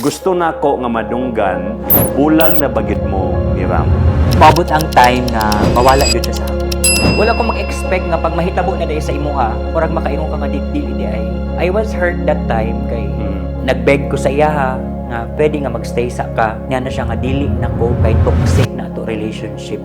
Gusto nako nga madunggan, bulag na ba gyud mo ni Ram? Maabot ang time nga mawala gyud siya sa ako. Wala ko mag-expect nga pag mahitabo na diay sa imuha, murag makaingon ka nga dili di ay. I was hurt that time kay nagbeg ko sa iyaha nga pwede nga magstay sa ka. Nga na siya nga dili na ko kay toxic na ato relationship.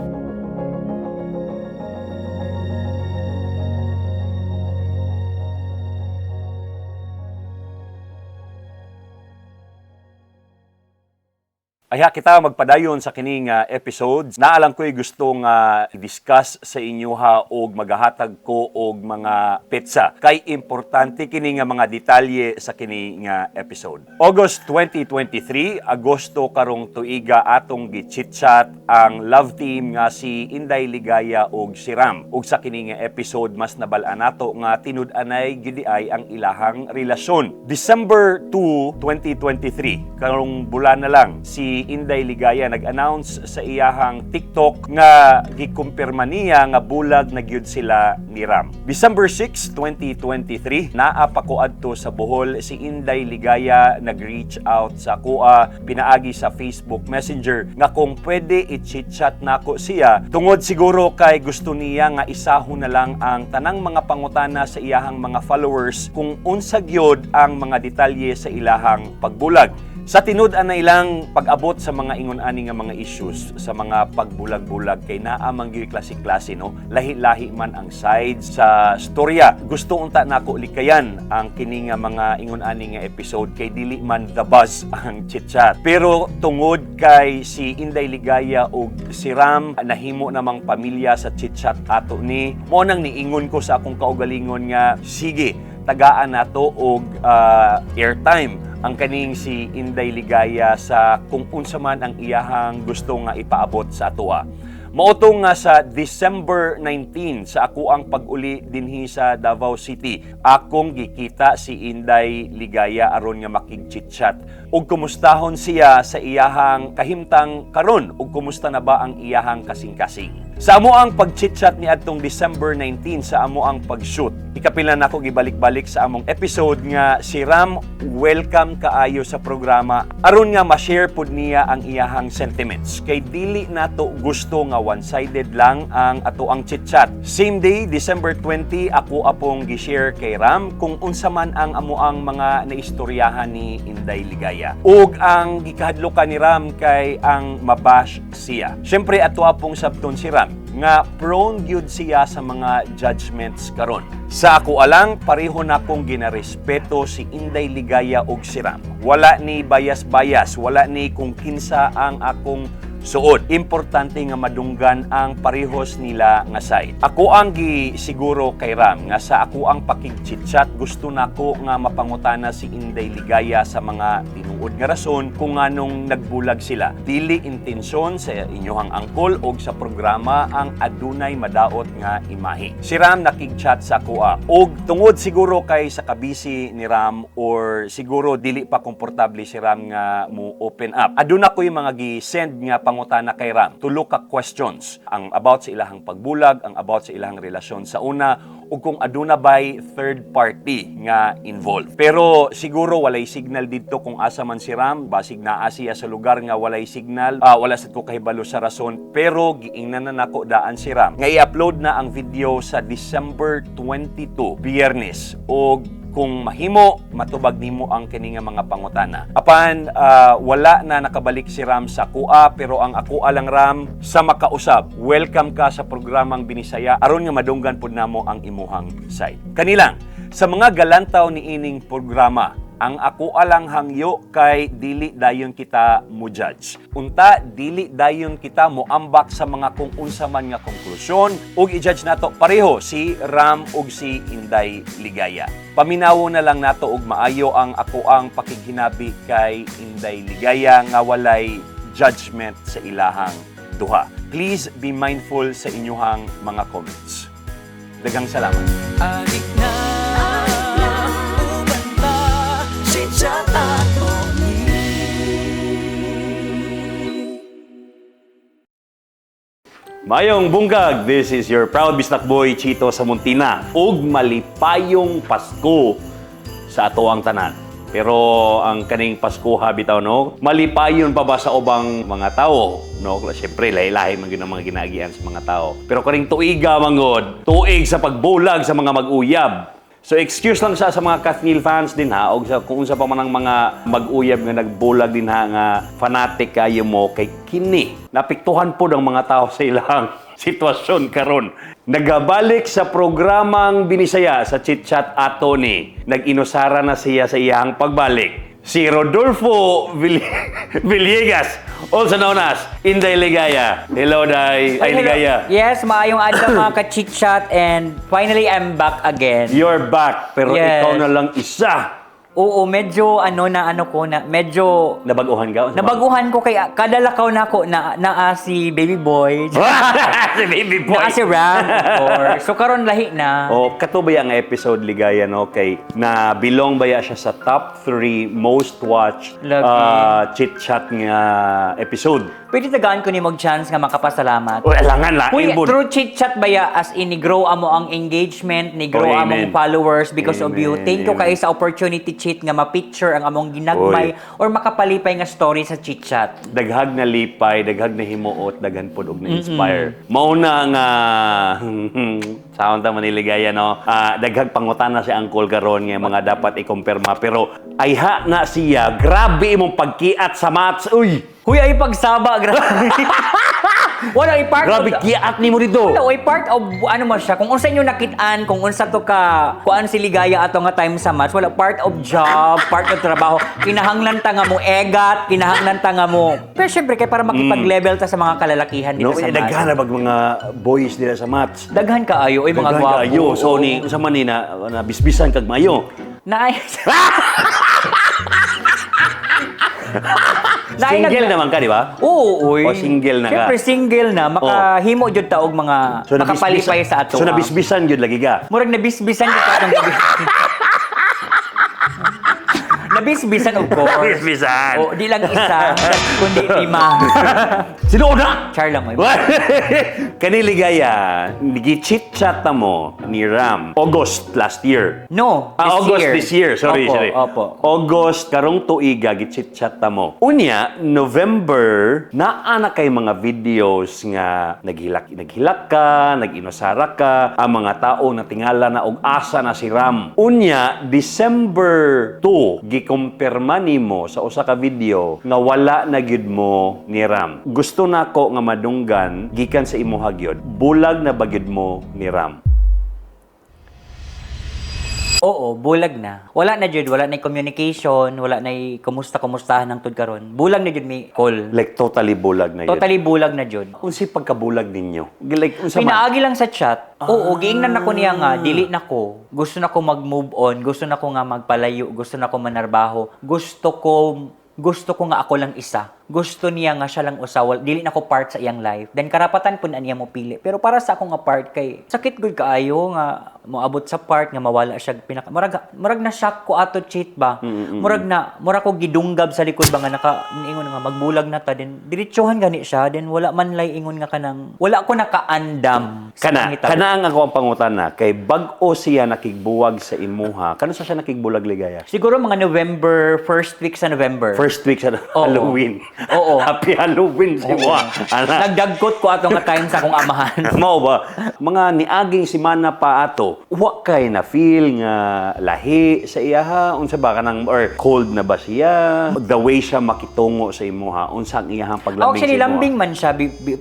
Ayha kita magpadayon sa kining episodes. Naalang ko'y gusto nga i-discuss sa inyo ha og magahatag ko og mga petsa. Kay importante kini nga mga detalye sa kini nga episode. August 2023, Agosto karong tuiga atong gichitchat ang love team nga si Inday Ligaya og si Ram. Ug sa kini nga episode mas nabal-an nato nga tinud-anay gidi ay ang ilahang relasyon. December 2, 2023, karong bulan na lang si Inday Ligaya nag-announce sa iyahang TikTok nga gikumpirma niya nga bulag na gyud sila ni Ram. December 6, 2023, naa pa ko adto sa Bohol si Inday Ligaya nag-reach out sa akoa pinaagi sa Facebook Messenger nga kung pwede i-chit-chat nako siya tungod siguro kay gusto niya nga isahon na lang ang tanang mga pangutana sa iyahang mga followers kung unsa gyud ang mga detalye sa ilahang pagbulag. Sa tinud-an na ilang pag-abot sa mga ingon-ani nga mga issues sa mga pagbulag-bulag kay naa man gyud klase-klase, no, lahi-lahi man ang sides sa storya. Gusto unta nako likayan ang kini nga mga ingon-ani nga episode kay dili man the buzz ang chit-chat. Pero tungod kay si Inday Ligaya ug si Ram nahimo namang pamilya sa chit-chat ato ni mo nang niingon ko sa akong kaugalingon nga sige, tagaan nato og airtime ang kaning si Inday Ligaya sa kung unsa man ang iyahang gusto nga ipaabot sa atoa. Mao nga sa December 19 sa ako ang pag-uli dinhi sa Davao City, akong gikita si Inday Ligaya aron nga makig-chit-chat ug kumustahon siya sa iyahang kahimtang karon ug kumusta na ba ang iyahang kasing-kasing. Sa amo ang pag-chit-chat ni adtong December 19 sa amo ang pag-shoot, ikapila nako gibalik-balik sa among episode nga si Ram welcome kaayo sa programa aron nga ma-share pud niya ang iyahang sentiments kay dili nato gusto nga one-sided lang ang ato ang chit-chat. Same day, December 20, ako apong gi-share kay Ram kung unsa man ang amo ang mga naistoryahan ni Inday Ligaya. Ug ang gikahadlokan ni Ram kay ang mabash siya. Siyempre ato apong sabton si Ram nga prone gyud siya sa mga judgments karon. Sa ako alang pareho na kong ginarespeto si Inday Ligaya ug si Ram. Wala ni bias-bias, wala ni kung kinsa ang akong suod. Importante nga madunggan ang parehos nila nga side. Ako ang gisiguro kay Ram nga sa ako ang pakigchitchat gusto nako nga mapangutana si Inday Ligaya sa mga tinuod nga rason kung nganong nagbulag sila. Dili intensyon sa inyohang angkol og sa programa ang adunay madaot nga imahe. Si Ram nakigchat sa akoa og tungod siguro kay sa kabisi ni Ram or siguro dili pa komportable si Ram nga mo open up. Aduna ko'y mga gi-send nga pangutana kay Ram. Tulo ka questions ang about sa ilahang pagbulag, ang about sa ilahang relasyon sa una ug kung aduna bay third party nga involved. Pero siguro walay signal didto kung asa man si Ram, basig naa siya sa lugar nga walay signal, wala sad ko kahibalo sa rason, pero giingnan na nako daan si Ram nga i-upload na ang video sa December 22, Biyernes, og kung mahimo matubag nimo ang kini nga mga pangutana. Apan wala na nakabalik si Ram sa kuha, pero ang akoa lang Ram sa makausab. Welcome ka sa programang Binisaya aron nga madunggan pud namo ang imuhang side. Kanilang sa mga galantaw ni ining programa, ang ako alang hangyo kay dili dayon kita mo judge. Unta dili dayon kita mo ambak sa mga kung unsa man nga konklusyon ug i-judge nato pareho si Ram ug si Inday Ligaya. Paminawo na lang nato og maayo ang ako ang pakighinabi kay Inday Ligaya nga walay judgment sa ilahang duha. Please be mindful sa inyuhang mga comments. Daghang salamat. Adik na, uban ta, chit-chat ato ni. Mayong bungkag, this is your proud bisdak boy, Chito Samontina. Ug malipayong Pasko sa ato ang tanan. Pero ang kaning Paskuha bitaw, no, malipayon pa ba sa ubang mga tao, no? Siyempre, lahi-lahi man gyud ang mga ginaagian sa mga tao. Pero kaning tuiga manggod, tuig sa pagbulag sa mga mag-uyab. So excuse lang sa mga KathNiel fans din ha, og sa kung unsa pa man ang mga mag-uyab nga nagbulag din ha nga fanatic kayo mo kay kini. Napiktuhan pod ang mga tao sa ilang sitwasyon karon. Nagabalik sa programang Binisaya sa Chit Chat ato ni. Nag-inusara na siya sa iyang pagbalik. Si Rodolfo Villegas, also known as Inday Ligaya. Hello, Day. Ay, Hello. Ligaya. Yes, maayong adlaw, mga ka-chit-chat, and finally I'm back again. You're back, pero ikaw na lang isa. Oo, medyo ano na ano ko na medyo Nabaguhan ka? Unsa man? Nabaguhan ko kay kadalakaw na ako na naa si baby boy. Si baby boy. Naa si Ram, of course. So karon lahi na. Oh, kato ba ang episode, Ligaya, no, kay na belong ba siya sa top 3 most watched Lagi. Chit chat nga episode. Pwede tagaan ko ni mag chance nga makapasalamat. O alangan la Uy, ibon. through chit-chat ba ya, as in, ni-grow amo ang engagement, ni-grow Oh, among amen. followers because of you. Amen, Thank you amen. kayo sa opportunity, Chit, nga ma-picture ang among ginagmay or makapalipay nga story sa chit-chat. Daghag na lipay, daghag na himuot, daghan pod og na-inspire. Mao na nga sound ta man ni Ligaya, no. Ah, daghag pangutana si Uncle karon nga mga dapat ikumpirma, pero ayha na siya, grabe imong pagkiat sa maths. Uy, Huy, ay pagsaba, grabe. Wala, ay part grabe of kiat nimo dito. Wala, ay part of ano mo siya, kung unsa inyo nakitaan, kung unsa to ka, kuan si Ligaya ato nga time sa match, wala, part of job, part of trabaho. Kinahanglan ta nga mo egat, kinahanglan ta nga mo. Pero syempre kay para makipag-level ta sa mga kalalakihan dito No, sa eh, match. daghan na bag mga boys nila sa maths. Daghan kaayo, oy, mga Daghan gwapo. kaayo. So ni unsa man ni na, na bisbisan kag mayo. Naay. Naay Single naman ka, di ba? Oo, uy. O, single na ka. Siyempre, single na. Makahimo jud ta og mga makapalipay sa ato. So nabisbisan gyud lagi ka. Murag nabisbisan jud ta atong gabi. Nabisbisan, of course. Nabisbisan. O, di lang isa, kundi lima. Sino una? Char lang, oy. Kani, Ligaya, gi-chit-chat na mo ni Ram August last year. No, Ah, this August year. this year. Sorry, Opo, sorry. Opo. August karong tuiga gi-chit-chat ta mo. Unya, November naa na kay mga videos nga naghilak naghilak ka, nag-inusara ka, ang mga tao na tingala na og asa na si Ram. Unya, December 2, gikumpirma nimo sa usa ka video nga wala na gyud mo ni Ram. Gusto nako nga madunggan gikan sa imuha gyud. Bulag na ba gyud mo ni Ram? Oo, bulag na. Wala na jud, wala na communication, wala na kumusta-kumustahan ng tud karon. Bulag na jud mi call. Like totally bulag na gyud. Totally bulag na jud. Unsay pagkabulag ninyo? Like unsa man? Pinaagi lang sa chat. Oo, giingnan nako niya nga dili na ko. Gusto na ko mag-move on, gusto na ko nga magpalayo, gusto na ko manarbaho. Gusto ko nga ako lang isa. Gusto niya nga siya lang usa, dili na ko part sa iyang life. Then karapatan pud na niya mo pili. Pero para sa akong nga part kay sakit gud kaayo nga moabot sa part nga mawala siya pinaka murag na shock ko ato, Chit, ba. Murag na murag ko gidunggab sa likod ba nga naka ingon nga magbulag na ta, then diretsuhan gani siya, then wala man lay ingon nga kanang wala ko nakaandam sa Kana, panghitabo. kana ang ako ang pangutana kay bag-o siya nakigbuwag sa imuha. Kano sa siya nakigbulag, Ligaya? Siguro mga November, first week sa November. First week sa Oo. Halloween. Oo. Happy Halloween si mo. Ana. Nagdagkot ko ato nga time sa akong amahan. Mao ba? Mga niaging semana pa ato, wa kay na feel nga lahi sa iyaha, unsa ba kanang or cold na ba siya? The way siya makitungo sa imuha, unsa ang iyahang paglambing Actually, sa imuha? lambing man siya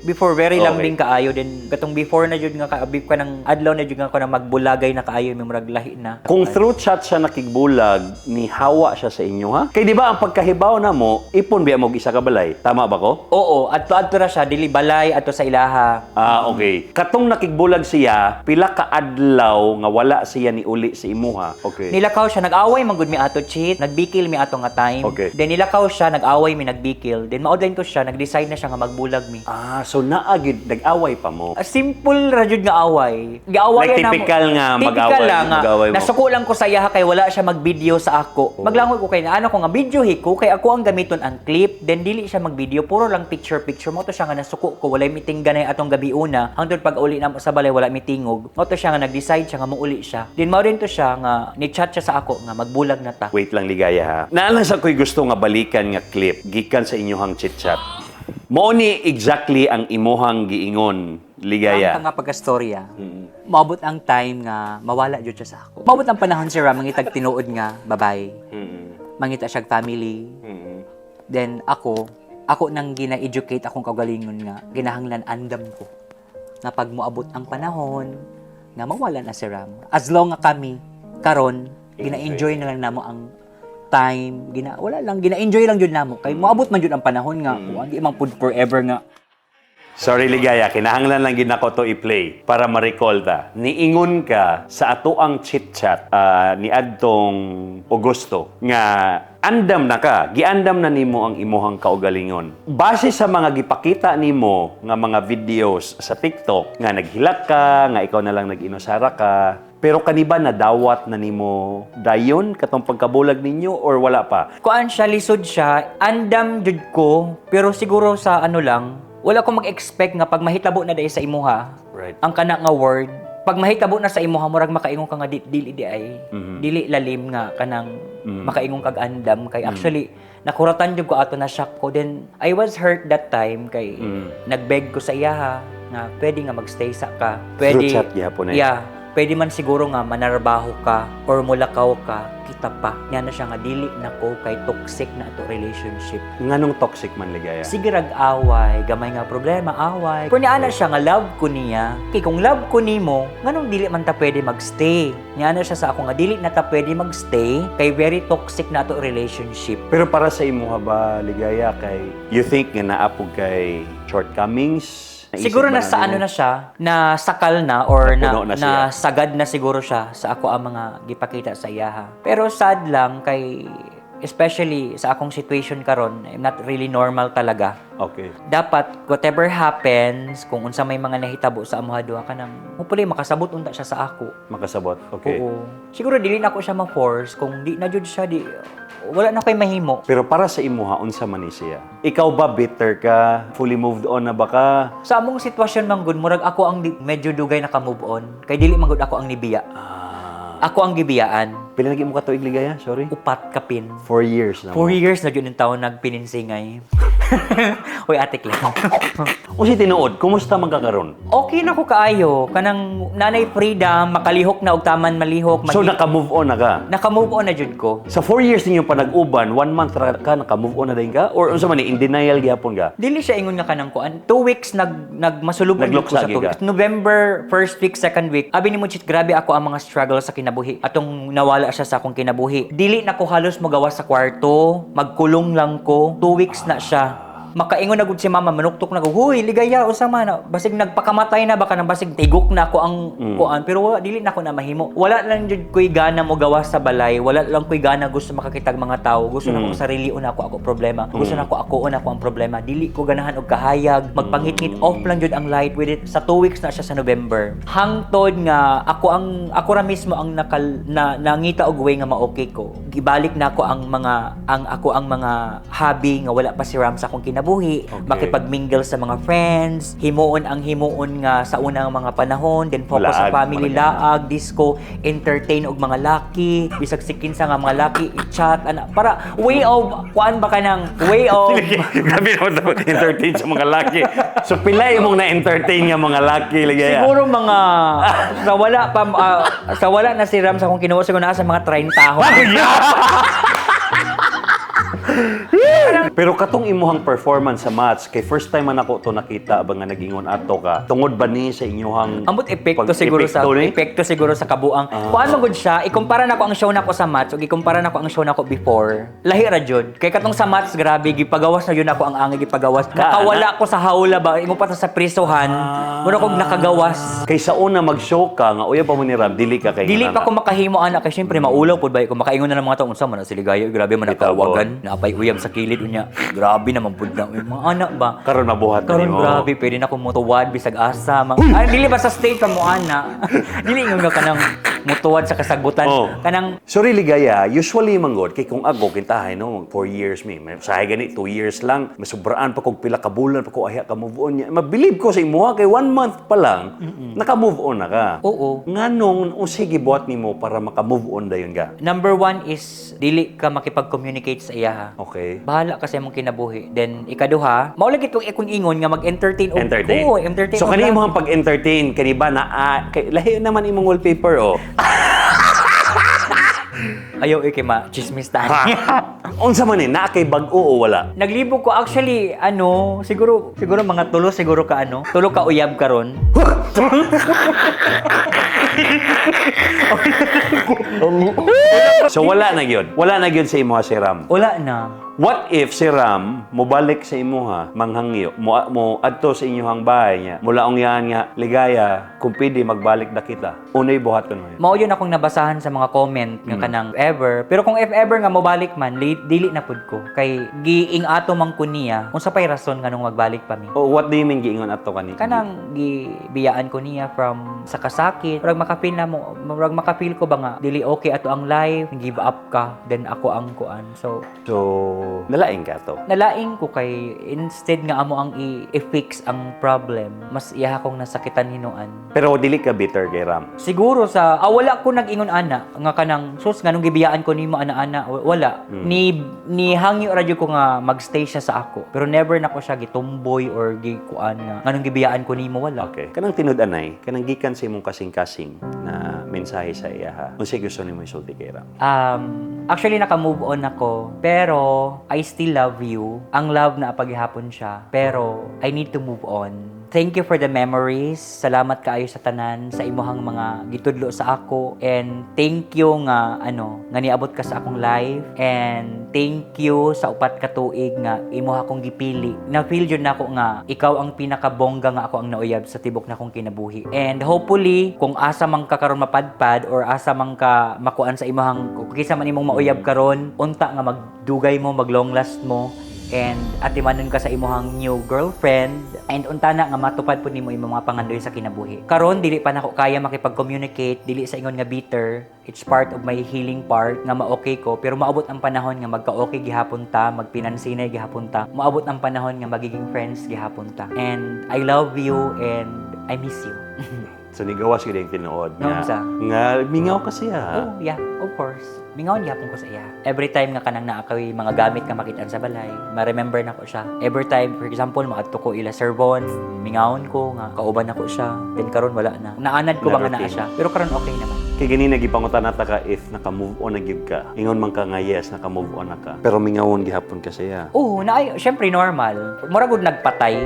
before, very lambing kaayo, then katong before na jud nga kaabib ka ng adlaw na jud nga ko na magbulagay na kaayo may murag lahi na. Kung through chat siya nakigbulag, ni hawa siya sa inyo ha? Kay di ba ang pagkahibaw na mo, ipon biya mo og isa ka balay. Tama ba ko? Oo, adto adto ra siya dili balay adto sa ilaha. Ah, okay. Katong nakigbulag siya, pila ka adlaw nga wala siya ni uli sa imuha. Okay. Nilakaw siya, nag-away man gud mi ato, Chit. Nagbikil mi ato nga time. Then nilakaw siya, nag-away mi, nagbikil. Then maudlain ko siya, nag-decide na siya nga magbulag mi. Ah, so naa gyud nag-away pa mo. A simple ra jud nga away. Giaway Like na mo. typical nga Typical mag-away, lang nga. mag-away mo. Nasuko lang ko sa iyaha kay wala siya mag-video sa ako. Maglangoy ko kay na ano ko nga video ko kay ako ang gamiton ang clip. Then dili Dili siya mag-video, puro lang picture picture. Mao to siya nga nasuko ko, walay meeting ganay atong gabi una. Hangtod pag uli namo sa balay, wala mitingog. Mao to siya nga nag-decide siya nga muuli siya. Din mao din to siya nga ni chat siya sa ako nga magbulag na ta. Wait lang, Ligaya, ha. Naa lang sa ko'y gusto nga balikan nga clip gikan sa inyohang chit-chat. Mao ni exactly ang imuhang giingon, Ligaya. Ang nga pagkastorya, maabot ang time nga mawala jud siya sa ako. Maabot ang panahon, sir, mangitag tinuod nga babay. Mangita siya family. Then ako, ako nang gina-educate akong kaugalingon nga ginahanglan andam ko nga pag moabot ang panahon nga mawala na si Ram. As long nga kami karon gina-enjoy na lang namo ang time, gina wala lang, gina-enjoy lang jud namo kay moabot man jud ang panahon nga kuan di man pud forever nga. Sorry, Ligaya, kinahanglan lang gid nako to i-play para ma-recall ta. Niingon ka sa atoang chit-chat ni adtong Agosto nga andam na ka, giandam na nimo ang imuhang kaugalingon. Base sa mga gipakita nimo nga mga videos sa TikTok nga naghilak ka, nga ikaw na lang nag-inusara ka, pero kaniba nadawat na nimo dayon katong pagkabulag ninyo or wala pa? Kuan siya, lisod siya, andam jud ko, pero siguro sa ano lang, wala ko mag-expect nga pag mahitabo na dai sa imuha, ang kana nga word, pag mahitabo na sa imuha, murag makaingon ka nga di, dili di ay, dili lalim nga kanang makaingon kag andam kay actually nakuratan jud ko ato, na shock ko. Then I was hurt that time kay nagbeg ko sa iyaha nga pwede nga magstay sa ka, pwede. Through chat gihapon eh. Yeah, pwede man siguro nga manarbaho ka or mulakaw ka, kita pa. Nga na siya nga dili na ko kay toxic na ato relationship. Nganong toxic man, Ligaya? Sige rag away, gamay nga problema, away. Pero niana siya nga love ko niya. Kay kung love ko nimo, nganong dili man ta pwede magstay? Niana siya sa ako nga dili na ta pwede magstay kay very toxic na ato relationship. Pero para sa imuha ba, Ligaya, kay you think nga naa pud kay shortcomings? Naisip Siguro ba na sa nimo? ano na siya, na sakal na or na, Napuno na na, siya. sagad na siguro siya sa ako ang mga gipakita sa iyaha. Pero sad lang kay especially sa akong situation karon, I'm not really normal talaga. Dapat whatever happens, kung unsa may mga nahitabo sa amoha duha, kanang hopefully makasabot unta siya sa ako. Makasabot. Okay. Oo. Siguro dili na ako siya ma-force. Kung di na jud siya, di wala na ko'y mahimo. Pero para sa imuha, unsa man ni siya? Ikaw ba, bitter ka? Fully moved on na ba ka? Sa among sitwasyon man gud, murag ako ang medyo dugay naka-move on kay dili man gud ako ang nibiya. Ako ang gibiyaan. Pila lagi mo ka tuig, Ligaya? Sorry. 4 kapin. 4 years na mo. 4 years na jud yung taon nagpininsingay. Uy, ate lang. O si tinuod, kumusta man ka karon? Okay na ko kaayo. Kanang nanay freedom, makalihok na og taman malihok. So naka-move on na ka? Naka-move on na jud ko. Sa 4 years ninyo pa nag-uban, one month ra ka, naka-move on na din ka? Or unsa man ni, in denial gihapon ka? Dili siya ingon nga kanang kuan. 2 weeks nag nagmasulubong jud ko Nagluksa sa gyud 2 ka? weeks. November, first week, second week. Abi ni mo chit, grabe ako ang mga struggle sa kinabuhi. Atong nawala siya sa akong kinabuhi. Dili na ko halos magawa sa kwarto, magkulong lang ko. 2 weeks na siya. Makaingon na gud si mama, manuktok na ko, "Huy, Ligaya, usa man na?" Basig nagpakamatay na baka nang basig tigok na ako ang kuan, pero wala, dili na ako na mahimo. Wala lang jud ko'y gana mo gawas sa balay, wala lang ko'y gana gusto makakitag mga tao. Gusto na ko sarili una ako ako problema. Gusto na ko ako una ko ang problema. Dili ko ganahan og kahayag, magpangitngit, off lang jud ang light with it. Sa 2 weeks na siya sa November. Hangtod nga ako ang ako ra mismo ang nakal, na nangita og way nga ma-okay ko. Gibalik na ako ang mga ang ako ang mga hobby nga wala pa si Ram sa akong kinabuhi, makipag-mingle sa mga friends, himuon ang himuon nga sa unang mga panahon, then focus sa Laag, family, mga ganun. Laag, disco, entertain og mga laki, bisag si kinsa nga mga laki, i-chat ana para way of kuan ba kanang way of Grabe naman daw entertain sa mga laki. So pila imong na-entertain nga mga laki, Ligaya? Siguro mga sa wala pa sa wala na si Ram sa akong kinuha, siguro naa sa mga 30 ho. Pero katong imuhang performance sa match, kay first time man ako to nakita ba nga nagingon ato ka. Tungod ba ni sa inyuhang Ambot epekto siguro sa epekto ni? Epekto siguro sa kabuang. Kuan man gud siya, ikumpara nako ang show nako sa match ug ikumpara nako ang show nako before. Lahi ra jud. Kay katong sa match, grabe gipagawas na jud nako ang angay gipagawas. Nakawala ko sa hawla ba, imo pa ta sa prisohan. Mura kog nakagawas. Kay sa una mag-show ka nga uya pa mo ni Ram, dili ka kay Dili pa ko makahimo ana kay syempre maulaw pud ba kung makaingon na ng mga tao, "Unsa man na si Ligaya, grabe man Bitaw, nakawagan, napay uyab sa kilid unya. Grabe naman pud na mga anak ba." Karon mabuhat na Karon nimo. grabe pwede na ko motuwad bisag asa. Ay, dili ba sa stage pa mo ana. Dili nga kanang Mutuwad sa kasagbutan. Oh. Kanang Sorry, Ligaya, usually manggod kay kung ako kintahay no, 4 years mi, may usahay gani 2 years lang, masubraan pa kog pila ka bulan pa ko ayha ka move on niya. Mabilib ko sa imuha kay one month pa lang, naka-move on na ka. Oo. Nganong unsay gibuhat nimo para maka-move on dayon ka? Number one is dili ka makipag-communicate sa iya ha. Bahala ka sa imong kinabuhi. Then ikaduha, mao lagi tong akong ingon nga mag-entertain og Entertain. Oo, entertain So og kani love. imong pag-entertain kani ba na ah, kay, lahi naman imong wallpaper, oh. Ayaw eh kay ma chismis ta. Unsa man ni naa kay bag-o o wala? Naglibog ko actually, ano, siguro siguro mga tulo siguro ka, ano, tulo ka uyab karon. So wala na gyud. Wala na gyud sa imuha si Ram. Wala na. What if si Ram mobalik sa imuha, manghangyo, mo adto sa inyuhang bahay niya, mulaong yan nga, "Ligaya, kung pwede magbalik na kita." Unay buhaton mo yun? Mao yun akong nabasahan sa mga comment nga kanang ever. Pero kung if ever nga mobalik man, dili na pud ko. Kay giing ato man ko niya, unsa pay rason nga nung magbalik pa mi? Oh, what do you mean giingon ato kani? Kanang gibiyaan ko niya from sa kasakit. Murag makafeel na mo, murag makafeel ko ba nga dili okay ato ang life, give up ka, then ako ang kuan. So So, nalaing ka to. Nalaing ko kay instead nga amo ang i-fix ang problem, mas iya akong nasakitan hinuan. Pero dili ka bitter kay Ram. Siguro sa wala ko nag-ingon ana nga kanang sus, nganong gibiyaan ko nimo ana-ana, wala. Ni hangyo ra jud ko nga magstay siya sa ako. Pero never na ko siya gitumboy or gikuan nga nganong gibiyaan ko nimo, wala. Okay. Kanang tinud-anay, kanang gikan sa imong kasing-kasing na mensahe sa iya ha. Unsay gusto nimo isulti kay Ram? Actually, naka-move on ako, pero I still love you. Ang love na paghihapon siya, pero I need to move on. Thank you for the memories. Salamat kaayo sa tanan sa imuhang mga gitudlo sa ako, and thank you nga ano nga niabot ka sa akong life, and thank you sa 4 ka tuig nga imuha akong gipili. Na feel jud nako nga ikaw ang pinakabongga nga ako ang nauyab sa tibok na akong kinabuhi. And hopefully kung asa man ka karon mapadpad or asa man ka makuan sa imuhang kung kinsa man imong mauyab karon, unta nga magdugay mo, mag long last mo and atimanon ka sa imuhang new girlfriend, and unta na nga matupad po nimo imong mga pangandoy sa kinabuhi. Karon dili pa nako kaya makipag-communicate, dili sa ingon nga bitter. It's part of my healing part nga ma-okay ko, pero maabot ang panahon nga magka-okay gihapon ta, magpinansinay gihapon ta. Maabot ang panahon nga magiging friends gihapon ta. And I love you and I miss you. So nigawas gyud ang tinuod nga, Unsa? nga mingaw ka siya. Oh, yeah, of course. Mingawon gihapon ko sa iya. Every time nga kanang naa kay mga gamit nga makitaan sa balay, ma-remember na ko siya. Every time, for example, maadto ko ila servon, mingawon ko nga kauban nako siya. Then karon wala na. Naanad ko ba nga naa Na-routine. siya. Pero karon okay naman. Kay ganina gipangutan nata ka if naka-move on na gyud ka. Ingon man ka nga yes, naka-move on na ka. Pero mingawon gihapon ka siya. Oo, na ay, syempre normal. Mura gud nagpatay.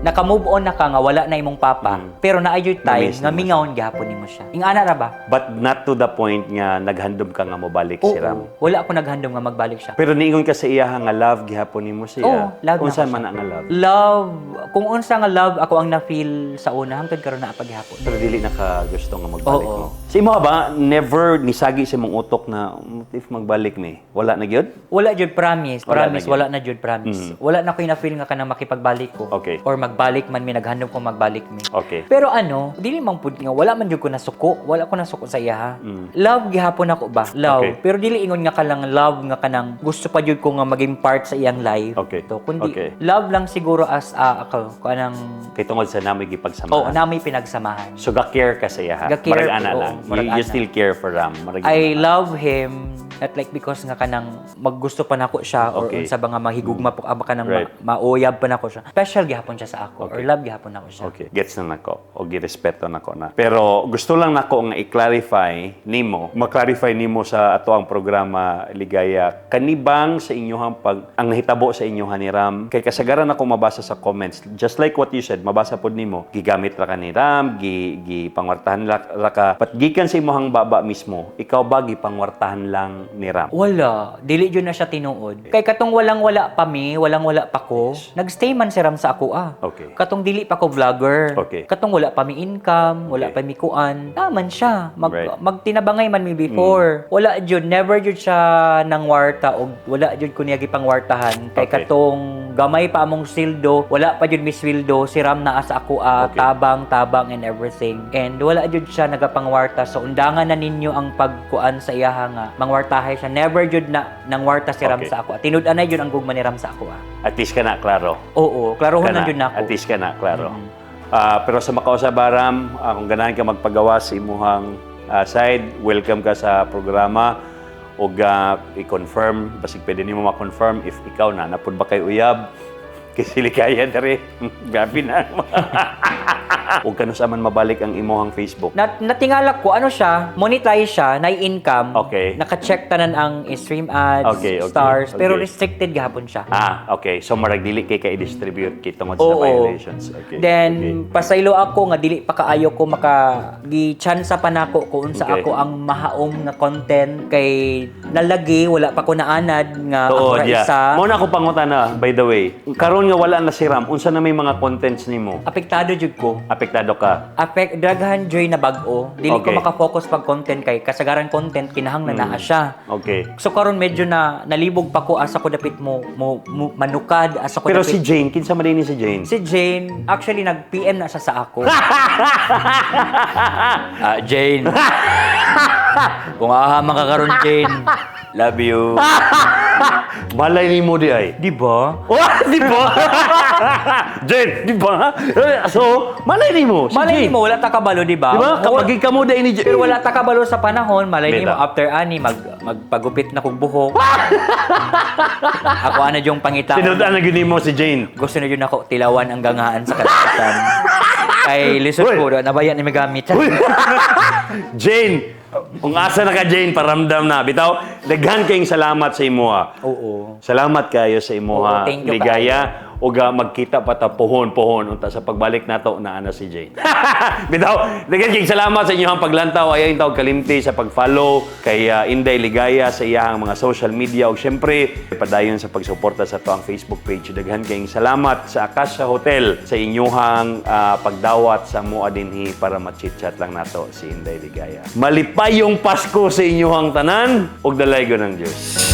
Naka-move on na ka nga wala na imong papa. Pero naay jud time Na-miss nga nimo siya. mingawon gihapon nimo siya. Ingana ra ba? But not to the point nga naghandom ka nga mobalik si Oo. Ram. Wala ako naghandom nga magbalik siya. Pero niingon ka sa iya nga love gihapon nimo siya. Oo, love na Unsa ako siya. man ang love? Love, kung unsa nga love ako ang na-feel sa una hangtod karon naa paghapon. Pero dili na ka gusto nga magbalik Oo. mo. Sa imo ba never nisagi sa imong utok na "What if magbalik ni?" Wala na gyud? Wala jud, promise, Wala promise, na jud. wala na jud, promise. Wala na ko na-feel nga kanang makipagbalik ko. Or magbalik man mi, naghandom ko magbalik mi. Pero ano, dili man pud nga wala man jud ko nasuko, wala ko nasuko sa iya ha. Love gihapon ako ba? Love. Pero dili ingon nga kalang love nga kanang gusto pa jud ko nga maging part sa iyang life. To, kundi love lang siguro as ako kanang Kay tungod sa namoy gipagsamahan. Oo, na may pinagsamahan. So ga-care ka sa iya ha. Ga-care Marag ana ko, oo, lang. marag You ana. still care for Ram. Marag I ana lang. love him not like because nga kanang maggusto pa nako siya or unsa ba nga mahigugma po ka kanang mauyab pa nako siya. Special gihapon siya sa ako or love gihapon nako siya. Okay. Gets na nako o girespeto nako na. Pero gusto lang nako nga i-clarify nimo, ma-clarify nimo sa ato ang programa, Ligaya, kanibang sa inyohang pag ang nahitabo sa inyohan ni Ram kay kasagaran ako mabasa sa comments, just like what you said, mabasa pod nimo gigamit ra ka ni Ram, gi gipangwartahan ra ka, but gikan sa imong baba mismo, ikaw ba gipangwartahan lang ni Ram? Wala, dili jud na siya tinuod. Kay katong walang wala pa mi, walang wala pa ko, nagstay man si Ram sa ako ah. Katong dili pa ko vlogger. Katong wala pa mi income, wala pa mi kuan. Taman siya. Magtinabangay man mi before. Before. Wala jud, never jud siya nangwarta og wala jud ko niya gipangwartahan kay katong gamay pa among sildo, wala pa jud mi sweldo, si Ram naa sa ako tabang tabang and everything. And wala jud siya nagapangwarta. So undangan na ninyo ang pagkuan sa iyaha nga mangwartahay siya. Never jud na nangwarta si Ram sa ako. Tinud-anay jud ang gugma ni Ram sa ako. At least ka na, klaro. Oo, klarohon na Kana, jud nako. At least ka na, klaro. Pero sa makausab, Ram, kung ganahan ka magpagawa sa imuhang side, welcome ka sa programa og i-confirm, basig pwede nimo ma-confirm if ikaw na napud ba kay uyab kay silikaya dere. Grabe na. Ug kanus man mabalik ang imuhang Facebook? Natingala ko, ano siya, monetize siya, na income. Naka-check tanan ang stream ads, stars, pero restricted gihapon siya. Ah, okay. So marag dili kay ka i-distribute kay tungod sa violations. Okay. Then pasaylo ako nga dili pa kaayo ko maka gi-chance pa nako kung unsa ako ang mahaom nga content kay nalagi wala pa ko naanad nga ako Tuod, ra isa. Mao na ako pangutana, by the way. Karon nga wala na si Ram, unsa na may mga contents nimo? Apektado jud ko. Apektado ka. Affect daghan joy na bag-o. Dili ko maka-focus pag content kay kasagaran content kinahanglan naa siya. So karon medyo na nalibog pa ko asa ko dapit mo manukad asa ko Pero dapit. si Jane, kinsa man ni si Jane? Si Jane, actually nag-PM na siya sa ako. Ah, Jane. Kung aha man ka karon, Jane. Love you. Malay nimo di ay. Di ba? Oh, di ba? Jane, di ba? So, malay nimo si Malay Jane. mo wala ta kabalo, di ba? Di ba? Kapag kamo dai ni Jane. Pero wala ta kabalo sa panahon, malay nimo Beta. after ani magpagupit na kog buhok. Ako ana yung pangita. Tinud-an na gyud nimo si Jane. Gusto na yun ako tilawan ang gangaan sa kalapatan. Kay lisod Uy! ko, nabayan ni magamit. Jane, kung asa na ka Jane, paramdam na. Bitaw, daghan kayong salamat sa imuha. Salamat kayo sa imuha, Oo, thank you. Ligaya. Ug magkita pa ta pohon-pohon unta sa pagbalik nato naa na si Jane. Bitaw, daghan kayong salamat sa inyong paglantaw. Ayaw tawag kalimti sa pag-follow kay Inday Ligaya sa iyang mga social media ug syempre padayon sa pagsuporta sa atoang Facebook page. Daghan kayong salamat sa Akasha Hotel sa inyuhang pagdawat sa mua dinhi para ma-chit-chat lang nato si Inday Ligaya. Malipayong Pasko sa inyuhang tanan ug dalaygon ng Dios.